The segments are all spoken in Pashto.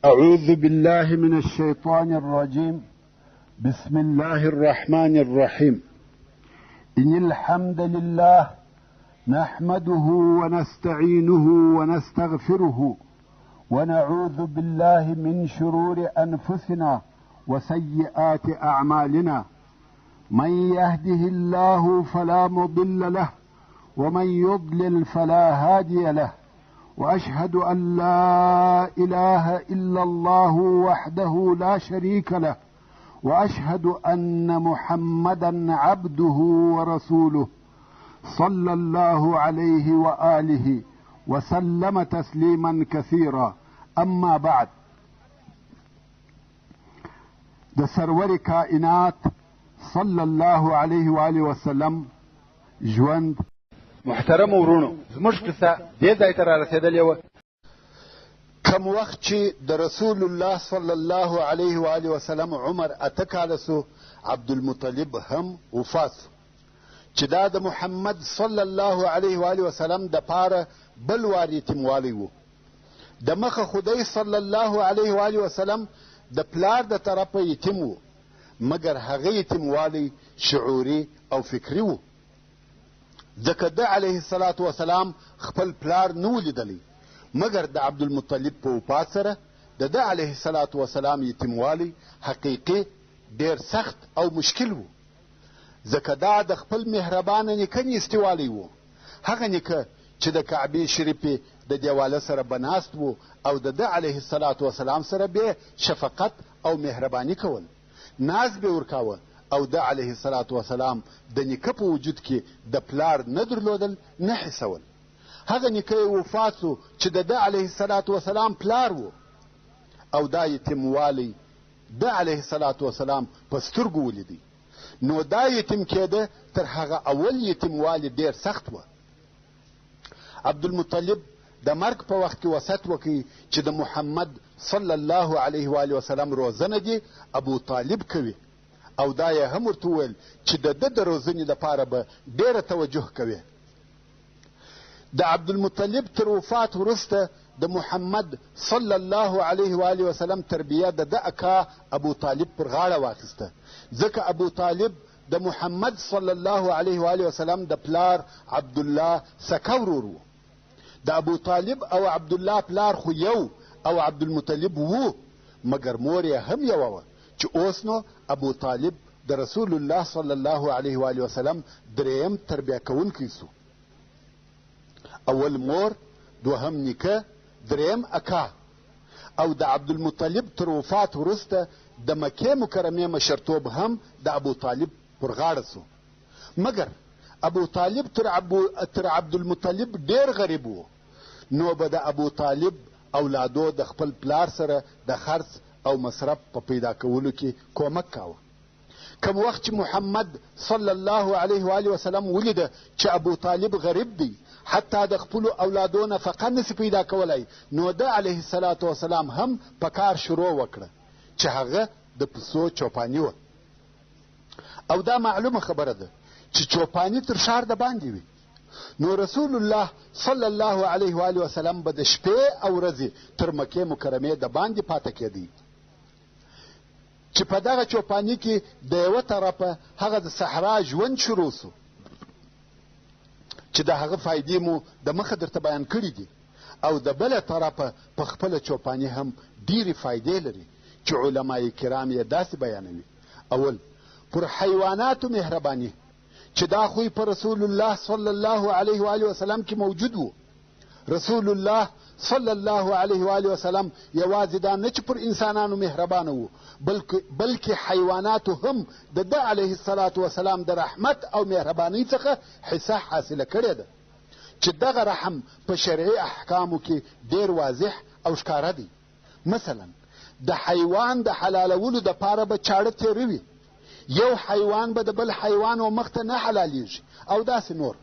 أعوذ بالله من الشيطان الرجيم بسم الله الرحمن الرحيم إن الحمد لله نحمده ونستعينه ونستغفره ونعوذ بالله من شرور أنفسنا وسيئات أعمالنا من يهده الله فلا مضل له ومن يضلل فلا هادي له واشهد ان لا اله الا الله وحده لا شريك له واشهد ان محمدا عبده ورسوله صلى الله عليه واله وسلم تسليما كثيرا اما بعد د سرور کائنات صلی الله علیه و آله وسلم ژوند. محترمو وروڼو زموږ قصه دې ځای ته رارسېدلې وه. کوم وخت چې د رسول الله صلی الله علیه و آله وسلم عمر 8 کاله سو، عبدالمطلب هم وفات سو، چې دا د محمد صلی الله علیه و آله وسلم دپاره بل وار یتیموالی و. د مخه خو دی صلی الله علیه و آله وسلم د پلار د طرفه یتیم و، مګر هغه یتیموالی شعوري او فکري و، ځکه ده علیه الصلاة وسلام خپل پلار نه و لیدلی، مګر د عبدالمطلب په وفات سره د ده علیه الصلاة وسلام یتیموالی حقیقي ډېر سخت او مشکل و، ځکه دا د خپل مهربانه نیکه نیستیوالی و، هغه نیکه چې د کعبې شریفې د دیواله سره به ناست و او د ده علیه الصلاة وسلام سره به شفقت او مهرباني کول، ناز به ورکاوه او ده علیه الصلاة وسلام د نیکه په وجود کې د پلار نه درلودل نه حسول. هغه نیکه یې وفات سو چې د ده علیه الصلاة وسلام پلار و او دا یتیموالی ده علیه الصلاة وسلام په سترګو ولیدی، نو دا یتیم کېده تر هغه اول یتیموالي ډېر سخت وه. عبدالمطلب د مرګ په وخت کې وصیت وکړ چې د محمد صلی الله علیه و آله وسلم روزنه دې ابو طالب کوي، او دا یې هم ورته وویل چې د ده د روزنې دپاره به ډېره توجه کوي. د عبدالمطلب تر وفات وروسته د محمد صلی الله علیه و آله وسلم تربیه د ده اکا ابو طالب پر غاړه واخیسته، ځکه ابو طالب د محمد صلی الله علیه و آله وسلم د پلار عبدالله سکه ورور و. د ابو طالب او عبدالله پلار خو یو او عبدالمطلب وو، مګر مور یې هم یوه وه، چې اوس نو ابو طالب د رسول الله صلی الله علیه و آله وسلم درېیم تربیه کوونکی سو. اول مور، دوهم نیکه، درېیم اکا. او د عبدالمطلب تر وفات وروسته د مکې مکرمې مشرتوب هم د ابو طالب پر غاړه سو. مګر ابو طالب تر عبدالمطلب ډېر غریب و، نو به د ابو طالب اولادو د خپل پلار سره د خرڅ او مصرف په پیدا کولو کې کومک کاوه. کوم وخت چې محمد صلی الله علیه و آله وسلم ولیده چې ابو طالب غریب دی، حتی د خپلو اولادو نفقه نسي پیدا کولای، نو ده علیه الصلاة والسلام هم په کار شروع وکړه چې هغه د پسو چوپاني وه. او دا معلومه خبره ده چې چوپاني تر ښار د باندې وي، نو رسول الله صلی الله علیه و آله وسلم به د شپې او ورځې تر مکې مکرمې د باندې پاته کېدی، چې په دغه چوپاني کې د یوه طرفه هغه د صحرا ژوند شروع سو چې د هغه فایدې مو د مخه درته بیان کړي دي، او د بله طرفه په خپله چوپاني هم ډېرې فایدې لري چې علماء کرام یې داسې بیانوي. اول، پر حیواناتو مهرباني، چې دا خوی په رسول الله صلی الله علیه و آله وسلم کې موجود و. رسول الله صلی الله علیه و آله وسلم یوازې دا نه چې پر انسانانو مهربانه و، بلکې حیواناتو هم د ده علیه الصلاة والسلام د رحمت او مهربانۍ څخه حصه حاصله کړې ده، چې دغه رحم په شرعي احکامو کې ډېر واضح او ښکاره دی. مثلا د حیوان د حلالولو دپاره به چاړه تېره وي، یو حیوان به د بل حیوان و مخ ته نه حلالېږي او داسې نور.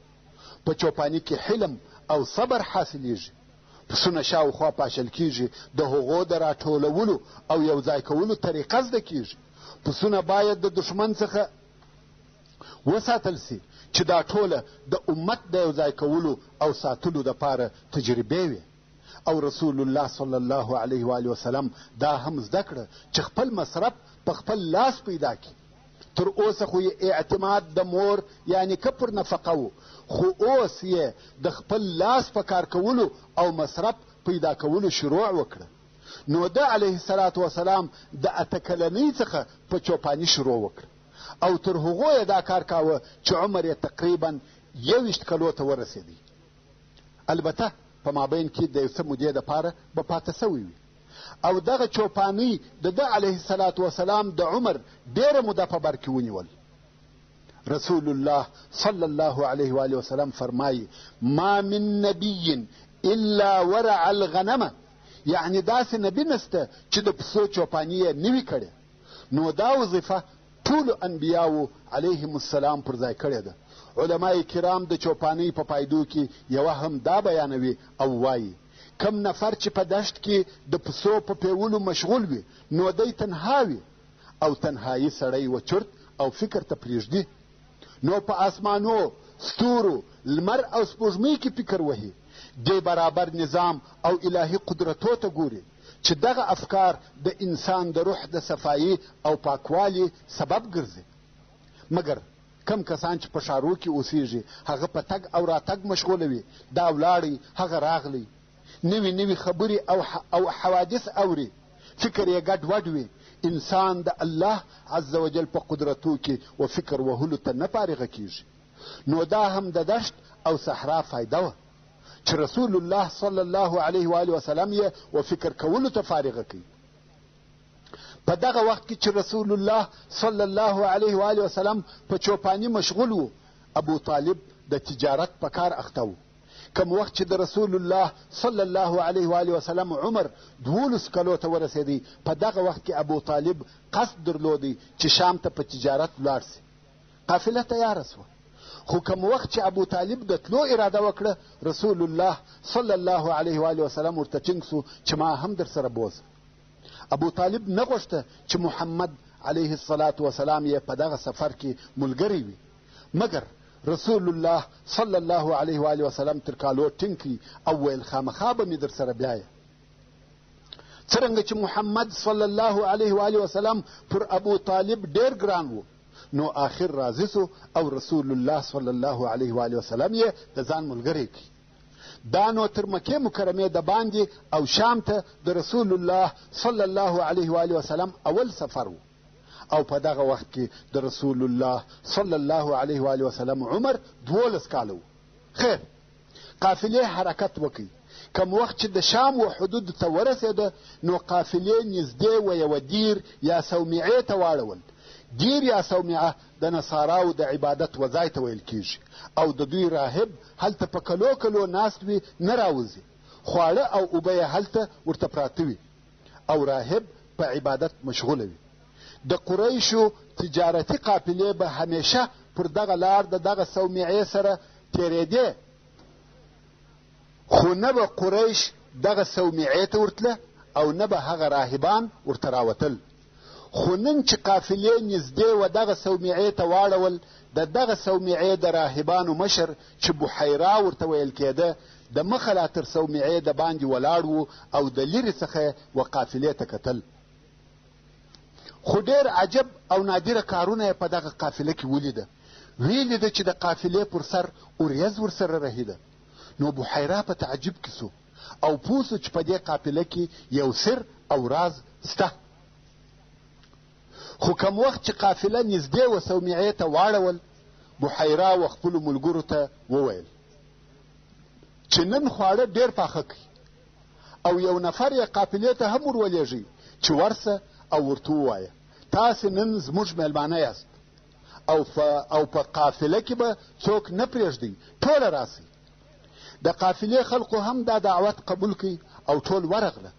په چوپاني کې حلم او صبر حاصلېږي، پسونه شاوخوا پاشل کېږي، د هغو د راټولولو او یو ځای کولو طریقه زده کېږي. پسونه باید د دښمن څخه وساتل سي، چې دا ټوله د امت د یو ځای کولو او ساتلو دپاره تجربې وې. او رسول الله صلی الله علیه و وسلم دا هم زده کړه چې خپل مصرف په خپل لاس پیدا کړي. تر اوسه خو یې اعتماد د مور یا نیکه پر نفقه و، خو اوس یې د خپل لاس په کار کولو او مصرف پیدا کولو شروع وکړه. نو ده علیه الصلاة والسلام د اته کلنۍ څخه په چوپاني شروع وکړه او تر هغو یې دا کار کاوه چې عمر یې تقریبا 21 کلو ته ورسېدی. البته په مابین کې د یو څه مودې دپاره به پاته سوی وي. او دغه چوپانۍ د ده علیه الصلاة والسلام د عمر ډېره موده په بر کې ونیول. رسول الله صلی الله علیه وآله وسلم فرمایي: ما من نبی الا ورع الغنم، یعنې داسې نبي نشته چې د پسو چوپاني یې نه وي کړې. نو دا وظیفه ټولو انبیاوو علیهم السلام پر ځای کړې ده. علماء کرام د چوپانۍ په پایدو کې یوه هم دا بیانوي او وایي: کوم نفر چې په دښت کې د پسو په پیولو مشغول وي نو دی تنها وي او تنهایی سړی و چرت او فکر ته پرېږدي، نو په آسمانو، ستورو، لمر او سپوږمۍ کې فکر وهي، دې برابر نظام او الهي قدرتو ته ګوري چې دغه افکار د انسان د روح د صفایي او پاکوالي سبب ګرځي. مګر کم کسان چې په ښارو کې اوسیږي هغه په تګ او راتګ مشغوله وي، دا ولاړی هغه راغلی، نوي نوي خبرې او حوادث اوري، فکر یې ګډ وډ وي. انسان د الله عز وجل په قدرتو کې و فکر وهلو ته نه فارغه کیږي. نو دا هم د دښت او صحرا فایده وه چې رسول الله صلی الله علیه و آله وسلم یې و فکر کولو ته فارغه کوي. په دغه وخت کې چې رسول الله صلی الله علیه و آله وسلم په چوپاني مشغول و، ابو طالب د تجارت په کار اخته و. کوم وخت چې د رسول الله صلی الله علیه و آله وسلم عمر 12 کلو ته ورسېدی، په دغه وخت کې ابو طالب قصد درلودی چې شام ته په تجارت ولاړ سي. قافله تیاره سوه، خو کوم وخت چې ابو طالب د تلو اراده وکړه، رسول الله صلی الله علیه و آله وسلم ورته ټینګ سو چې ما هم در سره بوځه. ابو طالب نه غوښته چې محمد علیه الصلاة والسلام یې په دغه سفر کې ملګری وي، مګر رسول الله صلی الله علیه و آله وسلم تر کالو ټینګ کړي او ویل خامخا به مې در سره بیایه. څرنګه چې محمد صلی الله علیه و آله وسلم پر ابو طالب ډېر ګران و، نو آخر راضي سو او رسول الله صلی الله علیه و آله وسلم یې د ځان ملګری کړي. دا نو تر مکې مکرمې د باندې او شام ته د رسول الله صلی الله علیه و آله وسلم اول سفر و او په دغه وخت کې د رسول الله صلی الله علیه و آله وسلم عمر 12 کاله و. خیر، قافلې حرکت وکړ. کوم وخت چې د شام و حدود ته ورسېده، نو قافلې نږدې و یوه دیر یا صومعې ته واړول. دیر یا صومعه د نصاراو د عبادت و ځای ته ویل کیږي او د دوی راهب هلته په کلو کلو ناست وي، نه راوځي، خواړه او اوبه یې هلته ورته پراته وي او راهب په عبادت مشغوله وي. د قریشو تجارتي قافلې به همیشه پر دغه لار د دغه صومعې سره تېرېدې، خو نه به قریش دغه صومعې ته ورتله او نه به هغه راهبان ورته راوتل. خو نن چې قافلې نږدې و دغه صومعې ته واړول، د دغه صومعې د راهبانو مشر چې بحیرا ورته ویل کېده، د مخه لا تر صومعې د باندې ولاړ و او د لرې څخه یې و قافلې ته کتل. خو ډېر عجب او نادره کارونه یې په دغه قافله کې ولیده. ویې لیده چې د قافلې پر سر اوریځ ورسره رهیده. نو بحیرا په تعجب کې سو او پوه سو چې په دې قافله کې یو سر او راز سته. خو کوم وخت چې قافله نږدې و صومعې ته واړول، بحیرا و خپلو ملګرو ته وویل چې نن خواړه ډېر پاخه کړئ او یو نفر یې قافلې ته هم ور ولېږئ چې ورسه او ورته ووایه تاسې نن زموږ مېلمانه یاست او په قافله کې به څوک نه پرېږدئ، ټوله راسئ. د قافلې خلقو هم دا دعوت قبول کړ او ټول ورغله.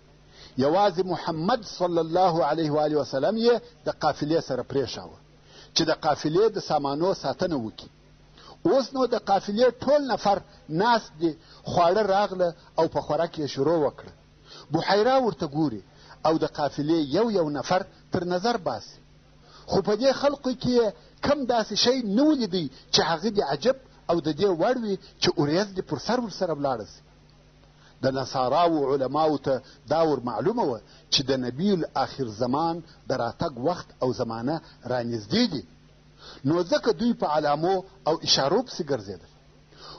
یوازې محمد صلی الله علیه و آله وسلم یې د قافلې سره پرېښاوه چې د قافلې د سامانو ساتنه وکړي. اوس نو د قافلې ټول نفر ناست دي، خواړه راغله او په خوراک یې شروع وکړه. بحیرا ورته ګوري او د قافلې یو یو نفر تر نظر باسي، خو په دې خلقو کې یې کم داسې شی نه ولیدی چې هغه دې عجب او د دې وړ وي چې اوریځ دې پر سر ورسره ولاړه سي. د نصاراو علماو ته دا ور معلومه وه چې د نبي الاخر زمان د راتګ وخت او زمانه رانږدې دي، نو ځکه دوی په علامو او اشارو پسې ګرځېدل.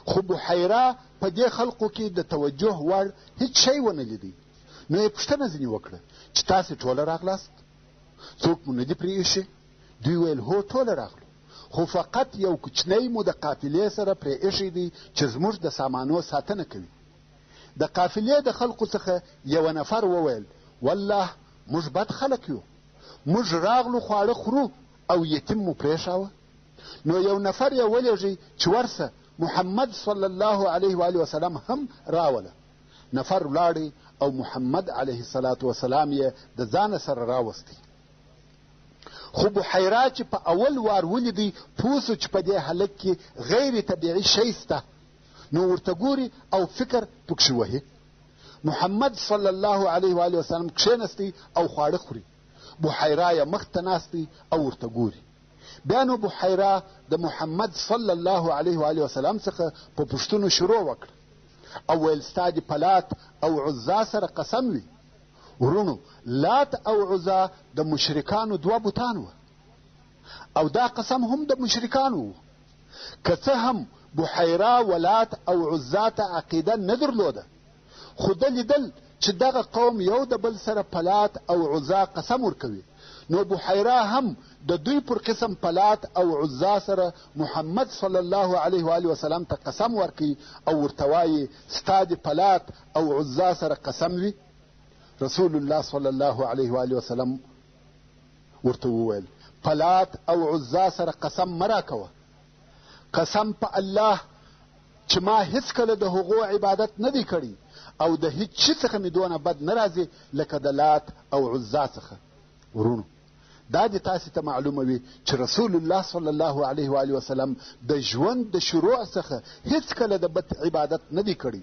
خو بحیرا په دې خلقو کې د توجه وړ هیڅ شی ونه لیدی، نو یې پوښتنه ځینې وکړه چې تاسې ټوله راغلاست؟ څوک مو نه دي پرې ایښي؟ دوی ویل هو ټوله راغلو، خو فقط یو کوچنی مو د قافلې سره پرې ایښی دی چې زموږ د سامانو ساتنه کوي. د قافلې د خلقو څخه یوه نفر وویل والله موږ بد خلک یو، موږ راغلو خواړه خورو او یتیم مو پرېښاوه. نو یو نفر یې ولېږی چې ورسه محمد صلی الله علیه و آله وسلم هم راوله. نفر ولاړی او محمد علیه الصلاة وسلام یې د ځانه سره راوستی. خو بحیرا چې په اول وار ولیدی پوه سو چې په دې هلک کې غیر طبیعي شی سته، نو ورته ګوري او فکر پکښې وهي. محمد صلی الله علیه و آله وسلم کښېنستی او خواړه خوري، بحیرا یې مخ ته ناست دی او ورته ګوري. بیا نو بحیرا د محمد صلی الله علیه و آله وسلم څخه په پوښتنو شروع وکړه او ویل ستا دې په لات او عزا سره قسم وي. وروڼو، لات او عزا د مشرکانو دوه بتان وه او دا قسم هم د مشرکانو و. که څه هم بحیرا و لات او عزا ته عقیده نه درلوده، خو ده لیدل چې دغه قوم یو د بل سره په لات او عزا قسم ورکوي، نو بحیرا هم د دوی پر قسم په لات او عزا سره محمد صلی الله علیه و آله وسلم ته قسم ورکوي او ورته وایي ستا دې په لات او عزا سره قسم وي. رسول الله صلی الله علیه و آله وسلم ورته وویل په لات او عزا سره قسم مه راکوه، قسم په الله چې ما هیڅکله د هغو عبادت نه دی کړی او د هیڅ شي څخه مې دونه بد نه راځي لکه د لات او عزا څخه. وروڼو، دا دې تاسې ته معلومه وي چې رسول الله صلی الله علیه و آله وسلم د ژوند د شروع څخه هیڅکله د بت عبادت نه دی کړی.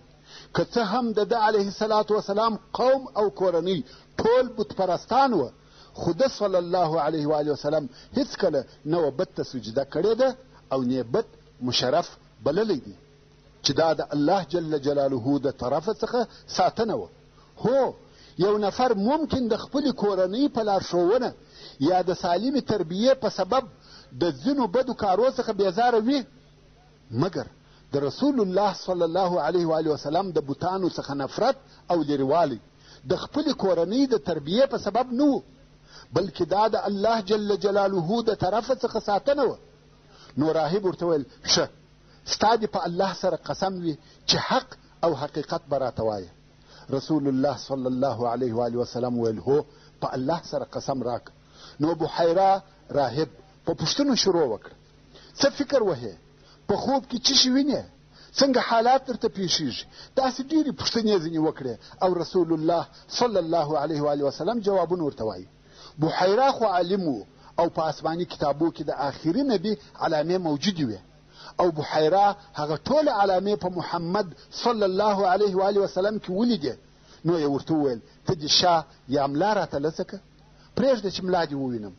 که څه هم د ده علیه الصلاة وسلام قوم او کورنۍ ټول بت پرستان وه، خو ده صلی الله علیه و آله وسلم هیڅکله نه وه بت ته سجده کړې ده او نه بت مشرف بللی دی، چې دا د الله جل جلاله د طرفه څخه ساتنه وه. هو، یو نفر ممکن د خپلې کورنۍ په لارښوونه یا د سالمې تربیې په سبب د ځینو بدو کارو څخه بېزاره وي، مګر د رسول الله صلی الله علیه و آله وسلم د بتانو څخه نفرت او لیروالی د خپلې کورنۍ د تربیې په سبب نه و، بلکې دا د الله جل جلاله د طرفه څخه ساتنه وه. نو راهب ورته ویل ښه، ستا دې په الله سره قسم وي چې حق او حقیقت به راته وایې. رسول الله صلی الله علیه و آله وسلم ویل هو، په الله سره قسم راکړه. نو بحیرا راهب په پوښتنو شروع وکړه، څه فکر وهې؟ په خوب کې څه شي وینې؟ څنګه حالات درته پیښیږي؟ داسې ډېرې پوښتنې یې ځینې وکړې او رسول الله صلی الله علیه و آله وسلم جوابونه ورته وایي. بحیرا خو عالم و او په آسماني کتابو کې د آخري نبي علامې موجودې وې او بحیرا هغه ټوله علامې په محمد صلی الله علیه و آله وسلم کې ولیدې، نو یې ورته وویل ته دې شا یا ملا راته لڅه که، پرېږده چې ملا دې ووینم.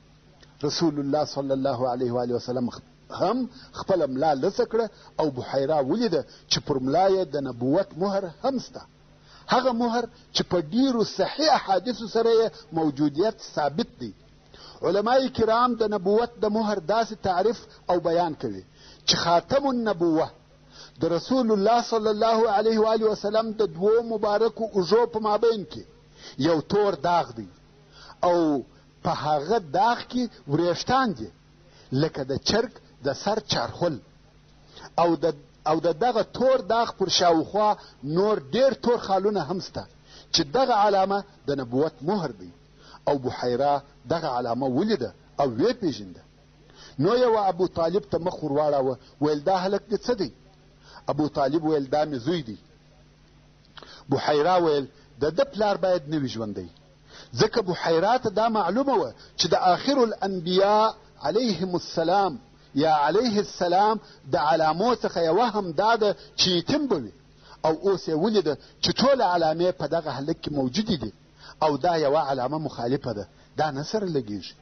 رسول الله صلی الله علیه و آله وسلم هم خپله ملا لڅه کړه او بحیرا ولیده چې پر ملا یې د نبوت مهر هم سته، هغه مهر چې په ډیرو صحیح احادیثو سره یې موجودیت ثابت دی. علماء کرام د نبوت د مهر داسې تعریف او بیان کوي چې خاتم النبوه د رسول الله صلی الله علیه و آله وسلم د دوو مبارکو اوږو په مابین کې یو تور داغ دی او په هغه داغ کې وریښتان دي لکه د چرګ د سر چارخل او د او د دغه تور داغ پر شاوخوا نور ډېر تور خالونه هم سته چې دغه علامه د نبوت مهر دی. او بحیرا دغه علامه ولیده او ویې پېژنده. نو یې ابو طالب ته مخ ورواړاوه، ویل دا هلک دې څه دی؟ ابو طالب ویل دا مې زوی دی. بحیرا ویل د ده پلار باید نه وي ژوندی، ځکه بحیرا ته دا معلومه وه چې د آخر الانبیاء علیهم السلام یا علیه السلام د علامو څخه یوه هم دا ده چې یتیم به وي، او اوس یې ولیده چې ټوله علامې په دغه هلک کې موجودې دي او دا یوه علامه مخالفه ده، دا نه سره لګیږي.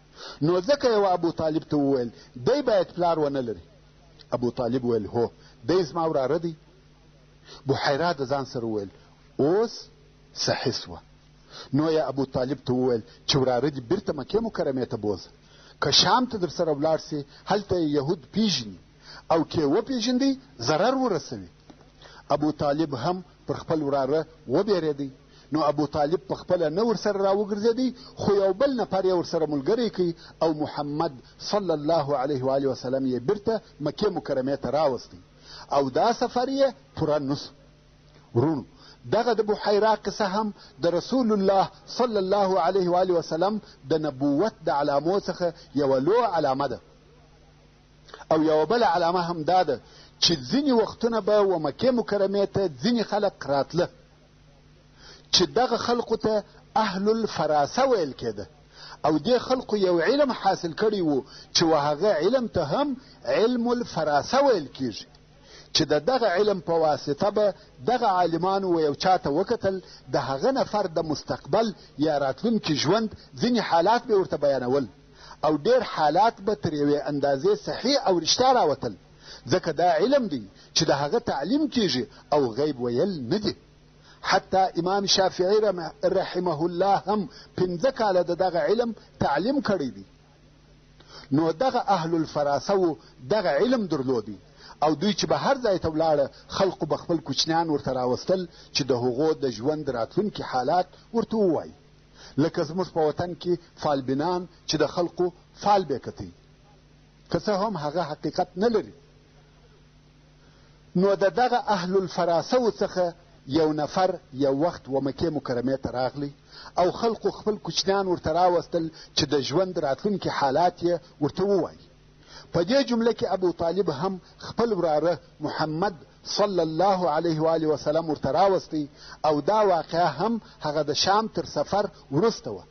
نو ځکه یې ابو طالب ته وویل دی باید پلار ونه لري. ابو طالب ویل هو، دی زما وراره دی. بحیرا د ځان سره وویل اوس صحیح سوه. نو یې ابو طالب ته وویل چې وراره دې بیرته مکې مکرمې ته بوځه، که شام ته درسره ولاړ سي هلته یې یهود پیژني او که یې وپیژندی ضرر ورسوي. ابو طالب هم پر خپل وراره وبېرېدی، نو ابو طالب په خپله نه ورسره راوګرځېدی، خو یو بل نفر یې ورسره ملګری کړ او محمد صلی الله علیه وآله وسلم یې بیرته مکې مکرمې ته راوستی او دا سفر یې پوره نسو. وروڼو دغه د بحیرا قصه هم د رسول الله صلی الله علیه و آله وسلم د نبوت د علامو څخه یوه لویه علامه ده. او یوه بله علامه هم دا ده چې ځینې وختونه به و مکې مکرمې ته ځینې خلک راتله چې دغه خلقو ته اهل الفراسه ویل کېده او دې خلقو یو علم حاصل کړی وو چې و هغه علم ته هم علم الفراسه ویل کیږي، چې د دغه علم په واسطه به دغه عالمانو و یو چا ته وکتل د هغه نفر د مستقبل یا راتلونکي ژوند ځینې حالات به ورته بیانول او ډېر حالات به تر یوې اندازې صحیح او رښتیا راوتل، ځکه دا علم دی چې د هغه تعلیم کیږي او غیب ویل نه دي. حتی امام شافعي رحمه الله هم پنځه کاله د دغه علم تعلیم کړی دی. نو دغه اهل الفراسه وو دغه علم درلودی او دوی چې به هر ځای ته ولاړه خلقو به خپل کوچنیان ورته راوستل چې د هغو د ژوند راتلونکي حالات ورته ووایي، لکه زموږ په وطن کې فالبینان چې د خلقو فال به کتی، که څه هم هغه حقیقت نه لري. نو د دغه اهل الفراسه څخه یو نفر یو وخت و مکې مکرمې ته راغلی او خلقو خپل کوچنیان ورته راوستل چې د ژوند راتلونکي حالات یې ورته ووایي. په دې جمله کې ابو طالب هم خپل وراره محمد صلی الله علیه و آله وسلم ورته راوستی او دا واقعه هم هغه د شام تر سفر وروسته وه.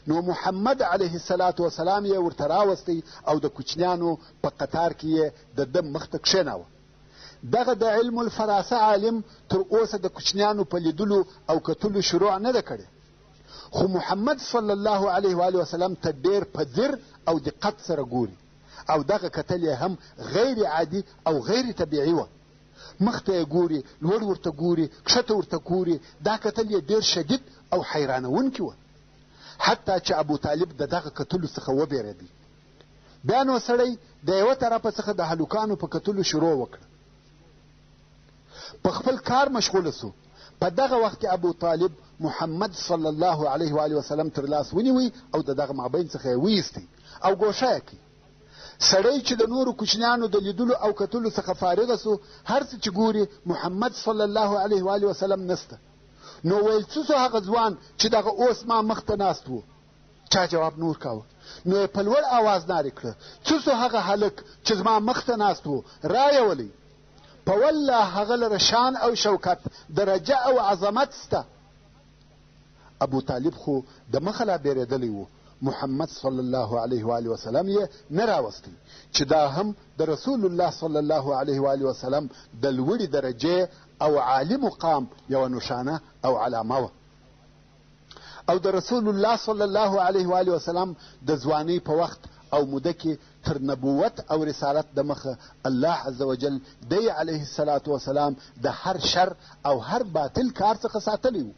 نو محمد علیه الصلاة والسلام یې ورته راوستی او د کوچنیانو په قطار کې یې د ده مخ ته کښېناوه. دغه د علم الفراسه عالم تر اوسه د کوچنیانو په لیدلو او کتلو شروع نه ده کړې، خو محمد صلی الله علیه و آله وسلم ته ډېر په ځیر او دقت سره ګوري او دغه کتل یې هم غیر عادي او غیر طبیعي وه. مخ ته یې ګوري، لوړ ورته ګوري، کښته ورته ګوري، دا کتل یې ډېر شدید او حیرانوونکي وه، حتی چې ابو طالب د دغه کتلو څخه وبېرېدی. بیا نو سړی د یوه طرفه څخه د هلکانو په کتلو شروع وکړه، په خپل کار مشغوله سو. په دغه وخت کې ابو طالب محمد صلی الله علیه و آله وسلم تر لاس ونیوی او د دغه مابین څخه یې وایستی او ګوښه یې کړ. سړی چې د نورو کوچنیانو د لیدلو او کتلو څخه فارغه سو، هر څه چې ګوري محمد صلی الله علیه و آله وسلم نسته. نو ویل څه سو هغه ځوان چې دغه اوس ما مخ ته ناست وو؟ چا جواب نه ورکاوه. نو یې په لوړ آواز نارې کړه، څه سو هغه هلک چې زما مخ ته ناست وو؟ رایې ولئ. په والله هغه لره شان او شوکت، درجه او عظمت سته. ابو طالب خو د مخه لا بېرېدلی و، محمد صلی الله علیه و آله وسلم یې نه راوستی چې دا هم د رسول الله صلی الله علیه و آله وسلم د لوړې درجې او عالي مقام یوه نښانه او علامه وه. او د رسول الله صلی الله علیه و آله وسلم د ځوانۍ په وخت او موده کې تر نبوت او رسالت د مخه الله عز وجل دی علیه الصلاة والسلام د هر شر او هر باطل کار څخه ساتلی و.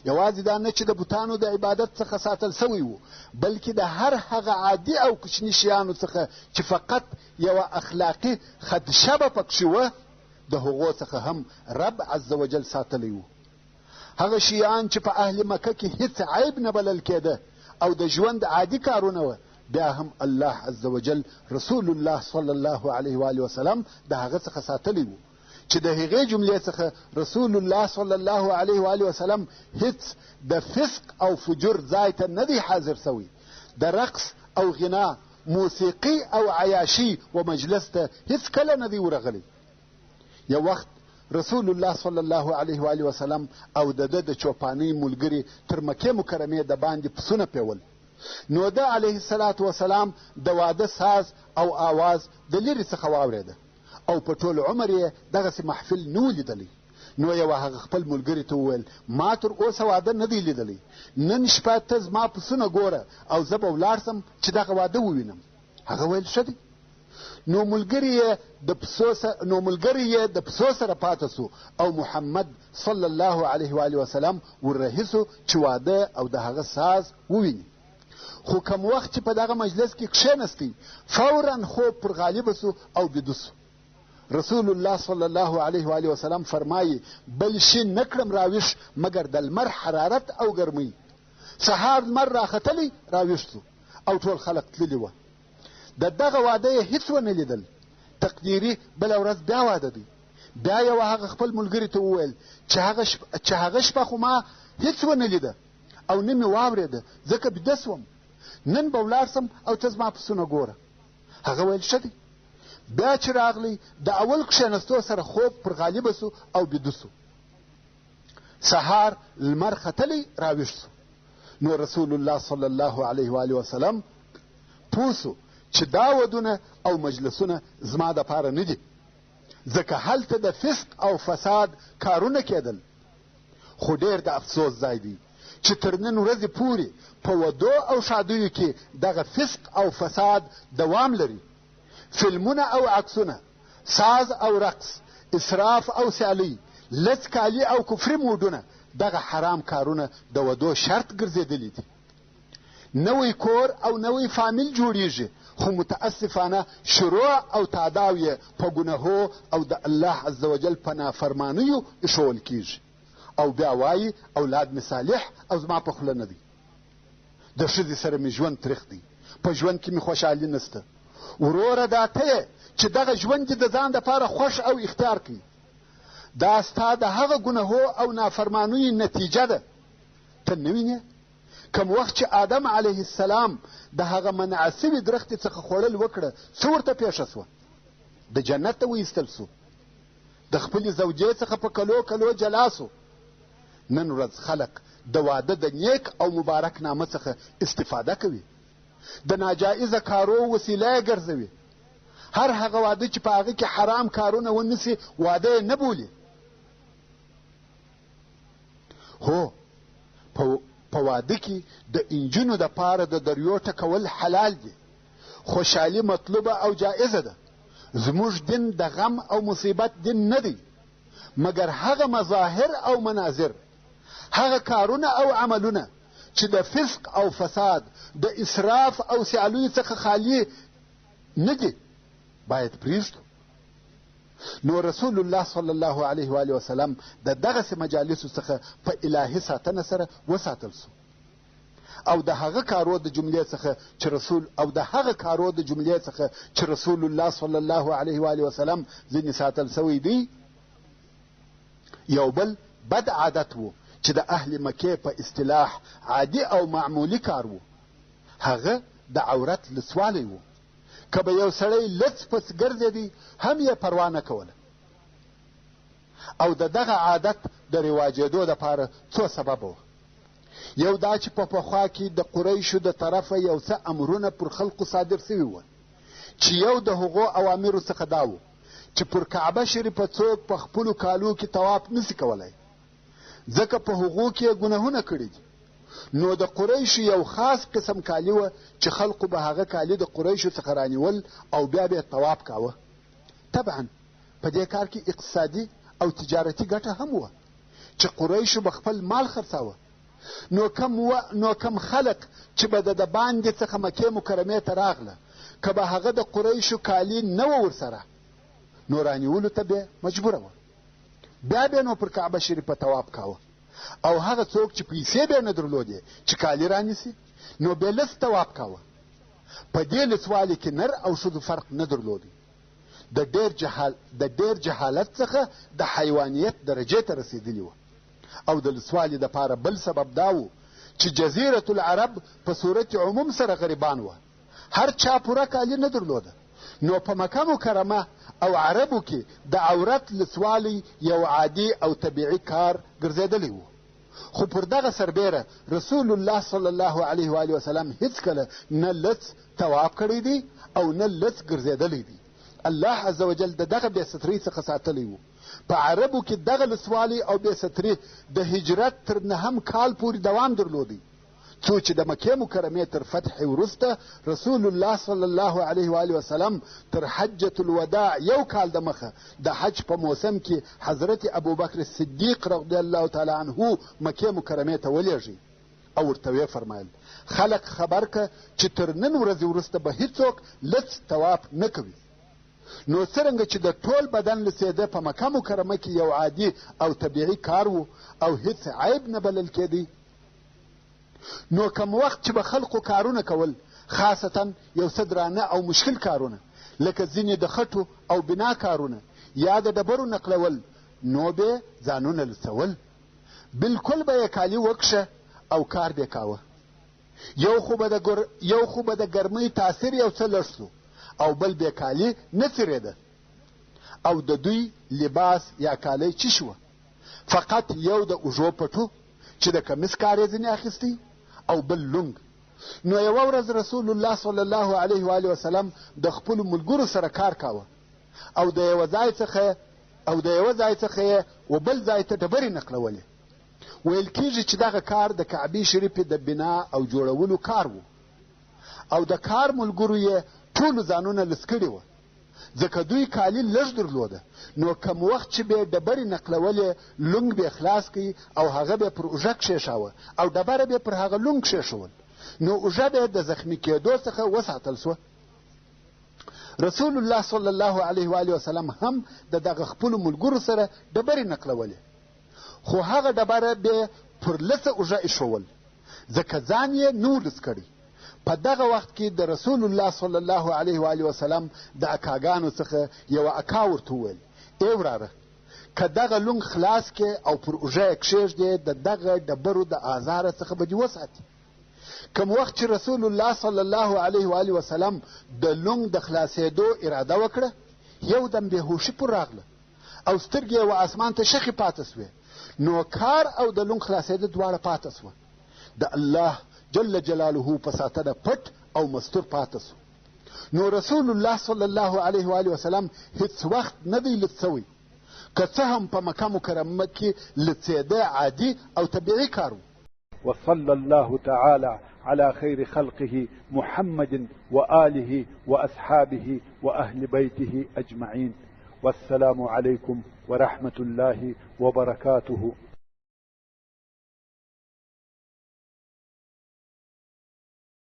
یوازې دا نه چې د بتانو د عبادت څخه ساتل سوی و، بلکې د هر هغه عادي او کوچني شیانو څخه چې فقط یوه اخلاقي خدشه به پکښې وه، د هغو څخه هم رب عز وجل ساتلی و. هغه شیان چې په اهل مکه کې هیڅ عیب نه بلل کېده او د ژوند عادي کارونه وه، بیا هم الله عز وجل رسول الله صلی الله علیه و آله وسلم د هغه څخه ساتلی و، چې د هغې جملې څخه رسول الله صلی الله علیه و آله وسلم هیڅ د فسق او فجور ځای ته نه دی حاضر سوی، د رقص او غنا، موسیقي او عیاشي و مجلس ته هیڅ کله نه دی ورغلی. یو وخت رسول الله صلی الله علیه و آله وسلم او د ده د چوپانۍ ملګري تر مکې مکرمې د باندې پسونه پیول، نو ده علیه الصلاة والسلام د واده ساز او آواز د لرې څخه واورېده او په ټول عمر یې دغسې محفل نه و لیدلی. نو یوه هغه خپل ملګري ته وویل، ما تر اوسه واده نه دی لیدلی، نن شپه ته زما پسونه ګوره او زه به ولاړ سم چې دغه واده ووینم. هغه ویل ښه دی. نو ملګري یې د پسو سره نو ملګری یې د پسو سره پاته سو او محمد صلی الله علیه و آله وسلم وررهي سو چې واده او د هغه ساز وویني. خو کم وخت چې په دغه مجلس کې کښېنستی، فورا خوب پر غالبه سو او بیده سو. رسول الله صلی الله علیه و آله وسلم فرمایي، بل شي نه کړم راویښ مګر د لمر حرارت او ګرمۍ. سهار لمر راختلی راویښ سو او ټول خلق تللي وه. د دغه واده یې هیڅ ونه لیدل. تقدیري بله ورځ بیا واده دی. بیا یې هغه خپل ملګري ته وویل چې هغه شپه خو ما هیڅ ونه لیده او نه مې واورېده، ځکه بیده سوم. نن به ولاړ سم او ته زما پسونه ګوره. هغه ویل ښه دی. بیا چې راغلی د اول کښېنستو سره خوب پر غالبه سو او بیده سو. سهار لمر ختلی راویښ سو. نو رسول الله صلی الله علیه و آله وسلم پوه سو چې دا ودونه او مجلسونه زما دپاره نه دي، ځکه هلته د فسق او فساد کارونه کېدل. خو ډېر د افسوس ځای دی چې تر نن ورځې پورې په ودو او ښادیو کې دغه فسق او فساد دوام لري. فلمونه او عکسونه، ساز او رقص، اسراف او سیالۍ، لڅ کالي او کفري موډونه، دغه حرام کارونه د ودو شرط ګرځېدلي دي. نوی کور او نوی فامیل جوړیږي، خو متاسفانه شروع او تاداو یې په ګناهو او د الله عز وجل په نافرمانیو ایښوول کیږي او بیا وایي اولاد مې صالح او زما په خوله نه دی، د ښځې سره مې ژوند تریخ دی، په ژوند کې مې خوشحالي نشته. وروره دا ته یې چې دغه ژوند دې د ځان دپاره خوښ او اختیار کړي، دا ستا د هغه ګناهو او نافرمانیو نتیجه ده. ته نه وینې کوم وخت چې آدم علیه السلام د هغه منع سوي درختې څخه خوړل وکړه، څه ورته پېښه سوه؟ د جنته وایستل سو، د خپلې زوجې څخه په کلو کلو جلا سو. نن ورځ خلق د واده د نیک او مبارک نامه څخه استفاده کوي، د ناجایزه کارو وسیله یې ګرځوي. هر هغه واده چې په هغه کې حرام کارونه ونه سي، واده یې نه بولي. هو، په واده کې د انجونو دپاره د دریو ټکول حلال دي، خوشحالي مطلوبه او جایزه ده. زموږ دین د غم او مصیبت دین نه دی، مګر هغه مظاهر او مناظر، هغه کارونه او عملونه چې د فسق او فساد، د اسراف او سیالیو څخه خالي نه دي، باید پرېږدو. نو رسول الله صلی الله علیه و آله وسلم د دغسې مجالسو څخه په الهي ساتنه سره وساتل سو او د هغه کارو د جملې څخه چې رسول او د هغه کارو د جملې څخه چې رسول الله صلی الله علیه و آله وسلم ځینې ساتل سوی دی، یو بل بد عادت وو چې د اهل مکې په اصطلاح عادي او معمولي کار وو، هغه د عورت لڅوالی وو. که به یو سړی لڅ پڅ ګرځېدی هم یې پروا نه کوله. او د دغه عادت د رواجېدو دپاره څو سببه وه. یو دا چې په پخوا کې د قریشو د طرفه یو څه امرونه پر خلقو صادر سوي وه، چې یو د هغو اوامرو څخه دا و چې پر کعبه شریفه څوک په خپلو کالو کې طواف نسي کولای، ځکه په هغو کې یې ګناهونه کړي دي. نو د قریشو یو خاص قسم کالي وه چې خلقو به هغه کالي د قریشو څخه رانیول او بیا به یې طواف کاوه. طبعا په دې کار کې اقتصادي او تجارتي ګټه هم وه چې قریشو به خپل مال خرڅاوه. نو کم خلق چې به د باندې څخه مکې مکرمې ته راغله، که به هغه د قریشو کالي نه وه ورسره، نو رانیولو ته به مجبوره وه. بیا به نو پر کعبه شریفه طواف کاوه. او هغه څوک چې پیسې به نه درلودې چې کالي رانیسي، نو به لڅ طواف کاوه. په دې لڅوالي کې نر او ښځو فرق نه درلود. د ډېر جهالت څخه د حیوانیت درجې ته رسېدلي وه. او د لڅوالي دپاره بل سبب دا و چې جزیرة العرب په صورت عموم سره غریبان وه، هر چا پوره کالي نه درلوده. نو په مکه مکرمه او عربو کې د عورت لڅوالی یو عادي او طبیعي کار ګرځېدلی و. خو پر دغه سربېره رسول الله صلی الله علیه و آله وسلم هیڅکله نه لڅ طواف کړی دی او نه لڅ ګرځېدلی دی. الله عز وجل د دغه بې سترۍ څخه ساتلی و. په عربو کې دغه لڅوالی او بې ستري د هجرت تر نهم کال پورې دوام درلودی. څو چې د مکې مکرمې تر فتحې وروسته رسول الله صلی الله علیه و آله وسلم تر حجة الوداع یو کال د مخه د حج په موسم کې حضرت ابوبکر صدیق رضی الله تعالی عنه مکې مکرمې ته ولېږي او ورته ویې فرمایل، خلک خبر که چې تر نن ورځې وروسته به هیڅوک لڅ طواف نه کوي. نو څرنګه چې د ټول بدن لڅېده په مکه مکرمه کې یو عادي او طبیعي کار و او هیڅ عیب نه بلل کېدی، نو کوم وخت چې به خلقو کارونه کول، خاصتا یو څه درانه او مشکل کارونه لکه ځینې د خټو او بنا کارونه یا د ډبرو نقلول، نو به ځانونه لڅول. بلکل به یې کالي وکښه او کار به کاوه. یو خو به د ګر... یو خو به د ګرمۍ تاثیر یو څه لږ سو او بل بې کالي نه څیرېده او د دوی لباس یا کالی چی شوه؟ فقط یو د اوږو پټو چې د کمیس کار یې ځینې اخیستی او بل لونګ. نو یوه ورځ رسول الله صلی الله علیه و آله وسلم د خپلو ملګرو سره کار کاوه او د یوه ځای څخه او د یوه ځای څخه یې و بل ځای ته ډبرې نقلولې. ویل کیږي چې دغه کار د کعبې شریفې د بنا او جوړولو کار و او د کار ملګرو یې ټولو ځانونه لڅ کړي وه، ځکه دوی کالي لږ درلوده، نو کوم وخت چې به ډبرې نقلولې لونګ به خلاص کړ او هغه به پر اوږه کښېښاوه او ډبره به پر هغه لونګ کښېښول، نو اوږه به د زخمي کېدو څخه وساتل شوه. رسول الله صلی الله علیه و آله وسلم هم د دغه خپلو ملګرو سره ډبرې نقلولې، خو هغه ډبره به پر لڅه اوږه ایښول، ځکه ځان یې نه و لوڅ کړی. په دغه وخت کې د رسول الله صلی الله علیه و آله وسلم د اکاګانو څخه یوه اکا ورته وویل، ای وراره، که دغه لونګ خلاص کې او پر اوږه یې کښېږدې، د دغه ډبرو د آزاره څخه به دې وساتي. کوم وخت چې رسول الله صلی الله علیه و آله وسلم د لونګ د خلاصېدو اراده وکړه، یو دم بېهوښي پر راغله او سترګې یې و اسمان ته شخې پاته سوې، نو کار او د لونګ خلاصېده دواړه پاته سوه. د الله جل جلاله په ساتنه پټ او مستور پاته سو. نو رسول الله صلی الله علیه و آله وسلم هیڅ وخت نه دی لڅ سوی، که څه هم په مکه مکرمه کې لڅېده عادي او طبیعي کار و. وصلى الله تعالى على خير خلقه محمد وآله وأصحابه وأهل بيته أجمعين، والسلام عليكم ورحمة الله وبركاته.